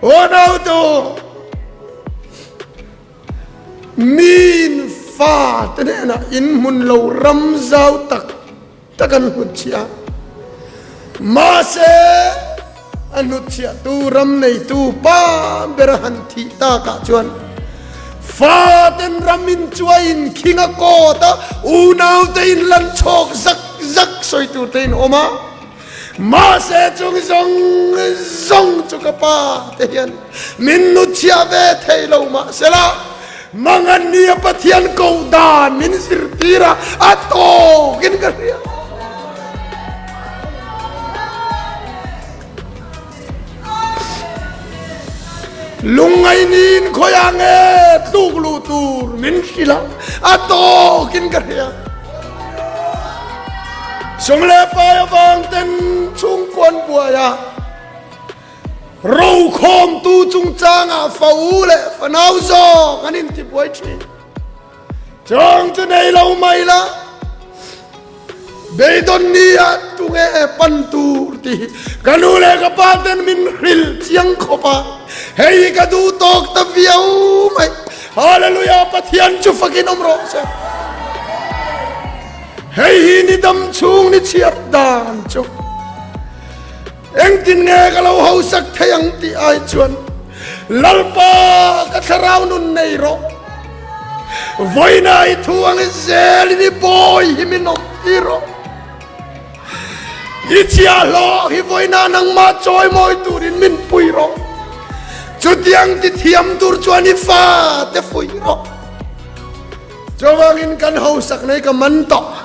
Unautu, miin fate hnenah inhmun lo ram zau tak tak an hnutchhiah a. Mahse, a hnutchhiahtu ram neitu pa ber a han thih takah chuan faten ram inchuaiin khing a kawt a, unaute inlan chhawk zak zak sawi tur te in awm a. Mahse, chung zawng zawng chu ka pa te hian min hnutchhiah ve thei lo mahsela, Mangannia Pathian koh dan min zirtir a, a tawkin ka hria. Lungngaihniin khawiah nge tluk luh tur min hrilh a, a tawkin ka hria. Sum leh pai avang ten chhungkuan buai a. Rokhawmtu chungchangah fa u leh fanau zawk an intibuai thin. Chawng chu nei lo mai la, beidawn ni ah tunge pan tur tih hi ka nu leh ka pa ten min hrilh chiang khawp a, hei hi ka duh tawk ta viau mai. Hallelujah Pathian chu fakin awm rawh se. Hei hi ni dam chhung ni chhiar dan chu. Engtin nge ka lo hausak thei ang tih ai chuan Lalpa ka thlarau nun nei rawh. Vawiina i thu ang i zelin i bawi hi min awm tir rawh. I chiahhlawh hi vawiina nangmah chawimawi turin min pui rawh. Chutiang ti thiam tur chuan i fate fuih rawh. Chuvangin kan hausak nei ka man tawh.